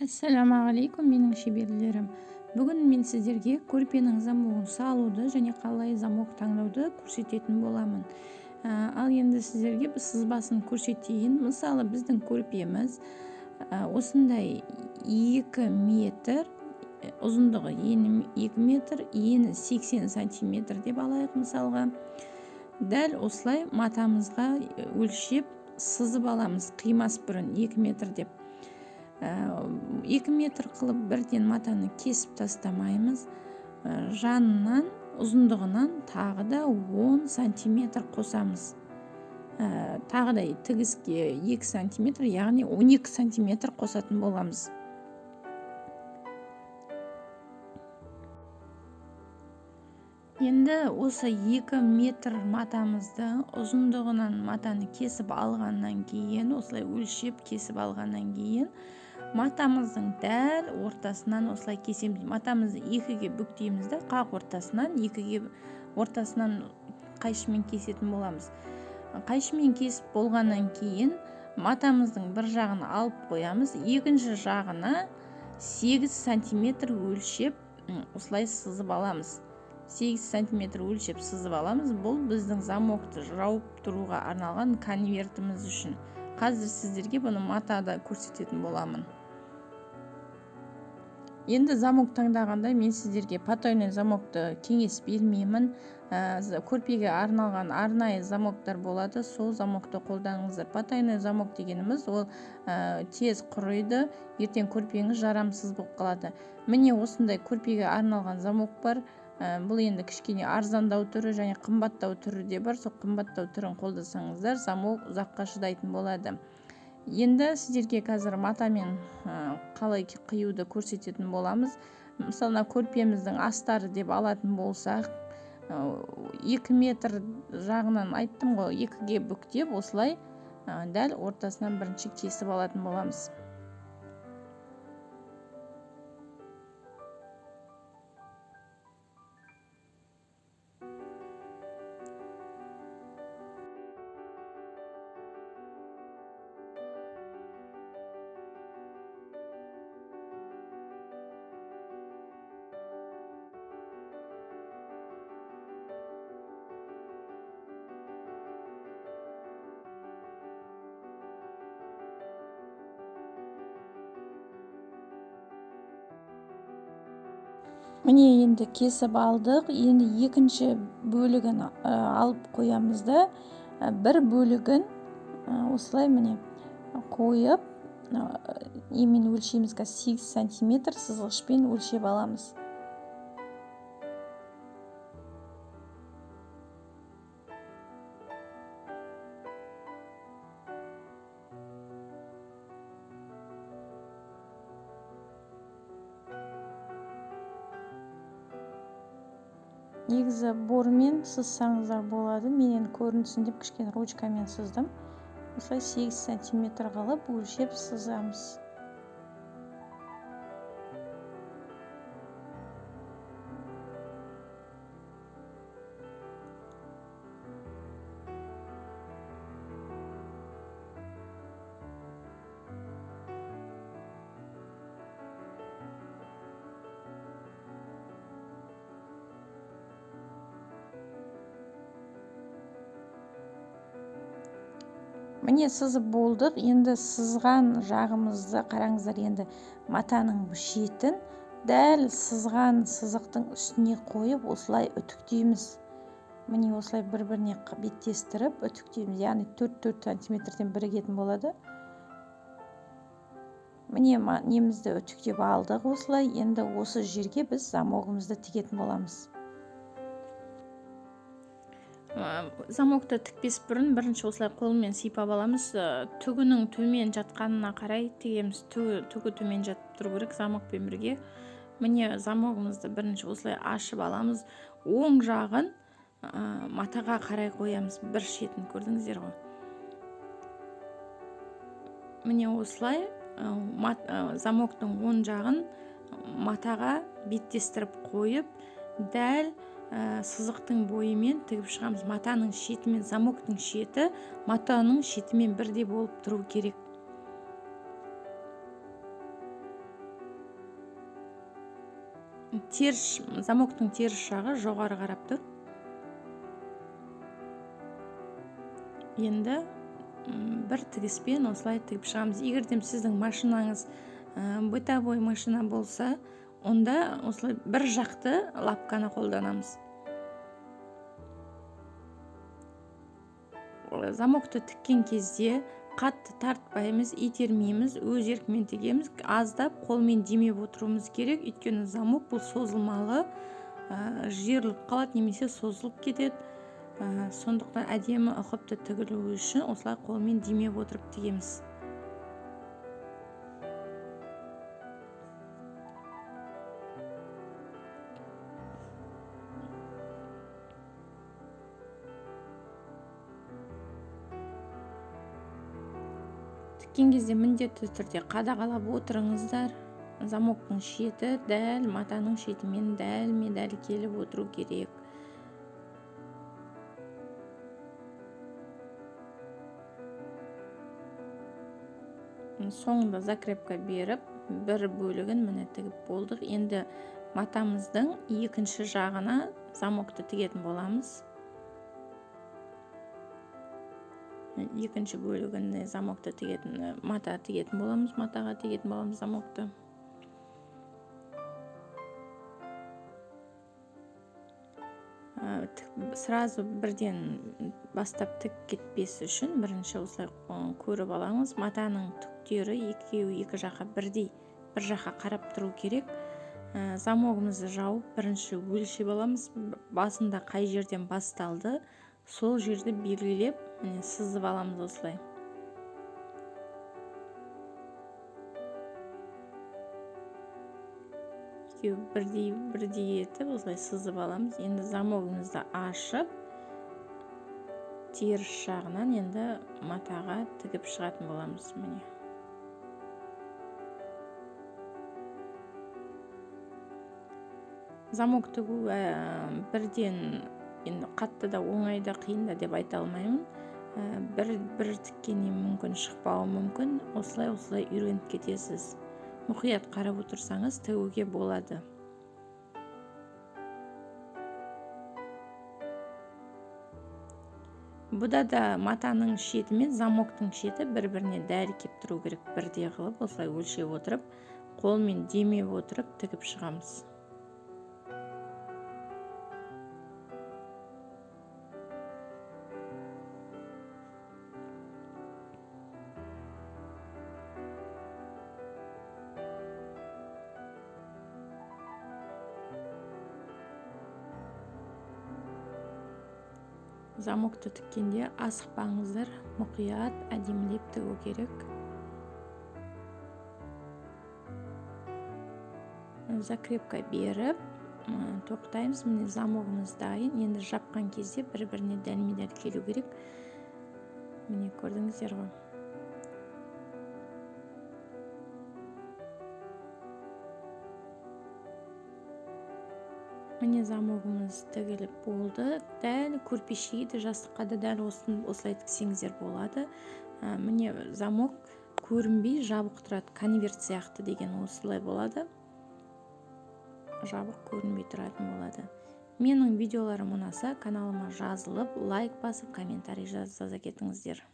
Ассалаумағалейкум, менің шеберлерім! Бүгін мен сіздерге көрпенің замогын салуды және қалай замок таңдауды көрсететін боламын. Ал енді сіздерге сызбасын көрсетейін. Мысалы, біздің көрпеміз осындай 2 метр ұзындығы, ені 2 метр, ені 80 сантиметр деп алайық мысалға. Дәл осылай матамызға өлшеп сызып аламыз, қимас бұрын 2 метр деп. 2 метр қылып бірден матаны кесіп тастамаймыз. Жанынан, ұзындығынан тағы да 10 сантиметр қосамыз. Тағы да тігіске 2 сантиметр, яғни 12 сантиметр қосатын боламыз. Енді осы 2 метр матамызды ұзындығынан матаны кесіп алғаннан кейін, осылай өлшеп кесіп алғаннан кейін, матамыздың дәл ортасынан осылай кесеміз. Матамызды екіге бүктейміз де, қақ ортасынан, екіге ортасынан қайшымен кесетін боламыз. Қайшымен кесіп болғаннан кейін матамыздың бір жағын алып қоямыз, екінші жағына 8 сантиметр өлшеп осылай сызып аламыз. 8 сантиметр өлшеп сызып аламыз. Бұл біздің замокты жауып тұруға арналған конвертіміз үшін. Қазір сіздерге бұны матада көрсететін боламын. Енді замок таңдағанда мен сіздерге потайной замокты кеңес бермеймін. Көрпеге арналған арнайы замоктар болады, сол замокты қолданыңыздар. Потайной замок дегеніміз ол тез құриды, ертең көрпеңіз жарамсыз болып қалады. Міне осындай көрпеге арналған замок бар. Бұл енді кішкене арзандау түрі және қымбаттау түрі де бар. Сол қымбаттау түрін қолдасаңыздар, замок ұзаққа шыдайтын болады. Енді сіздерге қазір матамен қалай қиюды көрсететін боламыз. Мысалы, мына көрпеміздің астары деп алатын болсақ, 2 метр жағынан айттым ғой, екіге бүктеп осылай дәл ортасынан бірінші кесіп алатын боламыз. Міне енді кесіп алдық. Енді екінші бөлігін алып қоямыз да, бір бөлігін осылай міне қойып, немен өлшейміз қазір, 8 сантиметр сызғышпен өлшеп аламыз. Негізі бормен сызсаңыздар болады. Мен енді көрінсін деп кішкене ручкамен сыздым. Осылай 8 сантиметр қылып өлшеп сызамыз. Міне сызып болдық. Енді сызған жағымызды қараңыздар, енді матаның шетін дәл сызған сызықтың үстіне қойып осылай үтіктейміз. Міне осылай бір-біріне беттестіріп үтіктейміз, яғни 4-4 сантиметрден бірігетін болады. Міне немізді үтіктеп алдық осылай. Енді осы жерге біз замогымызды тігетін боламыз. Замокты тікпес бұрын бірінші осылай қолмен сипап аламыз. Түгінің төмен жатқанына қарай тігеміз. Түгі төмен жатып тұру керек замокпен бірге. Міне замогымызды бірінші осылай ашып аламыз. Оң жағын матаға қарай қоямыз, бір шетін, көрдіңіздер ғой. Міне осылай замоктың оң жағын матаға беттестіріп қойып, дәл сызықтың бойымен тігіп шығамыз. Матаның шетімен, замоктың шеті матаның шетімен бірдей болып тұру керек. Теріс, замоктың теріс жағы жоғары қарап тұр. Енді бір тігіспен осылай тігіп шығамыз. Егер де сіздің машинаңыз бытовой машина болса, онда осылай бір жақты лапканы қолданамыз. Замокты тіккен кезде қатты тартпаймыз, итермейміз, өз еркімен тігеміз. Аздап қолмен демеп отыруымыз керек, өйткені замок бұл созылмалы, жиырылып қалады немесе созылып кетеді. Сондықтан әдемі ұқыпты тігілуі үшін осылай қолмен демеп отырып тігеміз. Тіккен кезде міндетті түрде қадағалап отырыңыздар. Замоктың шеті дәл матаның шетімен дәлме-дәл келіп отыру керек. Соңында закрепка беріп, бір бөлігін міне тігіп болдық. Енді матамыздың екінші жағына замокты тігетін боламыз. Екінші бөлігіне замокты тігетін, мата тігетін боламыз, матаға тігетін боламыз замокты. Сразу бірден бастап тігіп кетпес үшін бірінші осылай көріп аламыз. Матаның түктері екеуі екі жаққа бірдей, бір жаққа қарап тұру керек. Замогымызды жауып бірінші өлшеп аламыз. Басында қай жерден басталды, сол жерді белгілеп, міне сызып аламыз осылай. Екеуі бірдей бірдей етіп осылай сызып аламыз. Енді замогымызды ашып, теріс жағынан енді матаға тігіп шығатын боламыз. Міне. Замок тігу бірден енді қатты да оңай да қиын да деп айта алмаймын. Бір тіккеннен мүмкін шықпауы мүмкін. Осылай үйреніп кетесіз. Мұқият қарап отырсаңыз тігуге болады. Бұда да матаның шеті мен замоктың шеті бір-біріне дәл кеп тұру керек. Бірдей қылып осылай өлшеп отырып, қолмен демеп отырып тігіп шығамыз. Замокты тіккенде асықпаңыздар, мұқият әдемілеп тігу керек. Закрепка беріп тоқтаймыз. Міне замогымыз дайын. Енді жапқан кезде бір-біріне дәлме-дәл келу керек. Міне көрдіңіздер ғой. Міне замогымыз тігіліп болды. Дәл көрпешеге де, жастыққа да дәл осылай тіксеңіздер болады. Міне замок көрінбей жабық тұрады, конверт сияқты деген осылай болады. Жабық көрінбей тұратын болады. Менің видеоларым ұнаса, каналыма жазылып, лайк басып, комментарий жаза кетіңіздер.